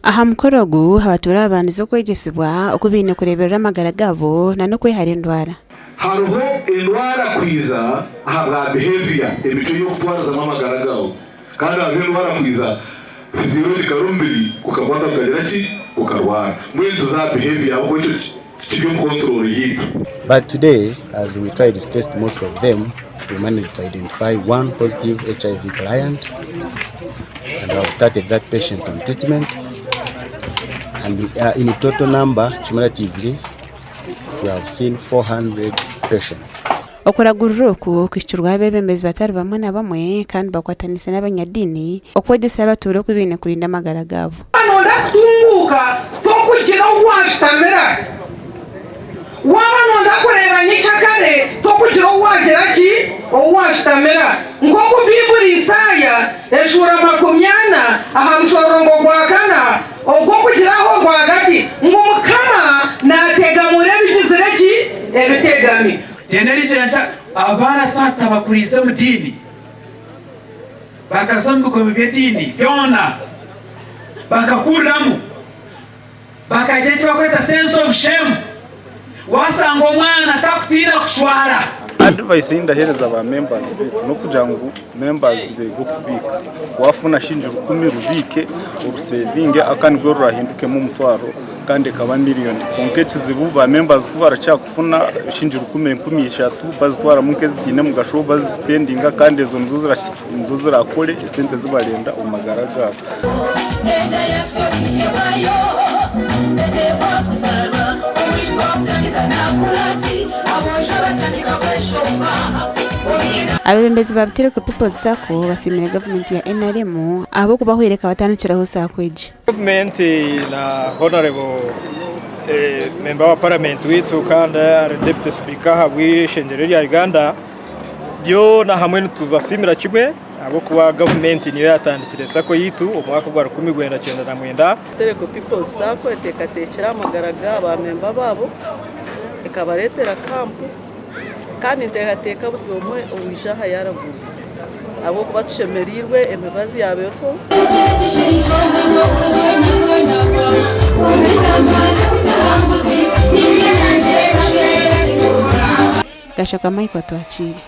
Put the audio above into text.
Aha mukoro ogu, abatuura babandize okwegyesibwa oku baine kureeberera amagara gaabo n'okwehara endwara. Hariho endwara kwiza ahabwa behaviour, emicwe y'okutwarizamu amagara gaawe. Kandi hariho endwara kwiza physiological omubiri gukakwata gukagira ki? Gukarwara. Mbwenu tuze aha behaviour ahabw'okuba ekyo kiri omu control yaitu. But today as we tried to test most of them, we managed to identify one positive HIV client and we have started that patient on treatment and in total number cumulatively we have seen 400 patients. Okuragurira oku kuhikirweho abeebembezi batari bamwe na bamwe kandi bakwatanise n'abanyadiini okwegyesa abatuura oku baine kurinda amagara gaabo. Waaba nooyenda kutunguuka, tokugira ou waashutamira. Waaba nooyenda kureeba nyekyakare, tokugira ou waagira ki? Ou waashutamira. Nk'oku Baiburi Isaaya eshuura 40 aha mushororongo gwa kana ogw'okugira aho rwagati ngu Mukama naategamura ebigizire ki? Ebitegami. Then erigira abaana twatabakuriize omu diini bakaza omu bigombe by'ediini byona bakakuriramu bakagira eki barikweta sense of shame wasanga omwana takutiina kushwara. Advice ei ndaheereza ba members baitu n'okugira ngu members beege okubiika. Waafuna shingi rukumi rubiike orusevinge aka nirwo rurahindukemu omutwaro kandi ekaba miriyoni. Kwonka ekizibu ba members ku barakira kufuna shingi rukumi 3000 bazitwaramu nk'ezitaine mugasho bazisipendinga kandi ezo nizo zirakore esente ezi barenda omu magara gaabo. Abeebembezi ba Butereko People's Sacco basiimire gavumenti ya NRM ahabw'okubahwera ekabatandikiraho saako egi. Gavumenti na Honourable Member wa Paramenti waitu kandi ari Deputy Speaker ahabw'eishengyero erya Uganda, byona hamwe nitubasiimira kimwe ahabw'okuba gavumenti niyo yaatandikire sacco yaitu omu mwaka gwa 1999. Butereko People's Sacco eteekateekire amagara ga ba memba baabo ekabareetera kampu kandi nteekateeka buri omwe owaija aha yaaraguurwa ahabw'okuba tushemereirwe emibazi yaaba eriho. Gashaka Michael Twakiire.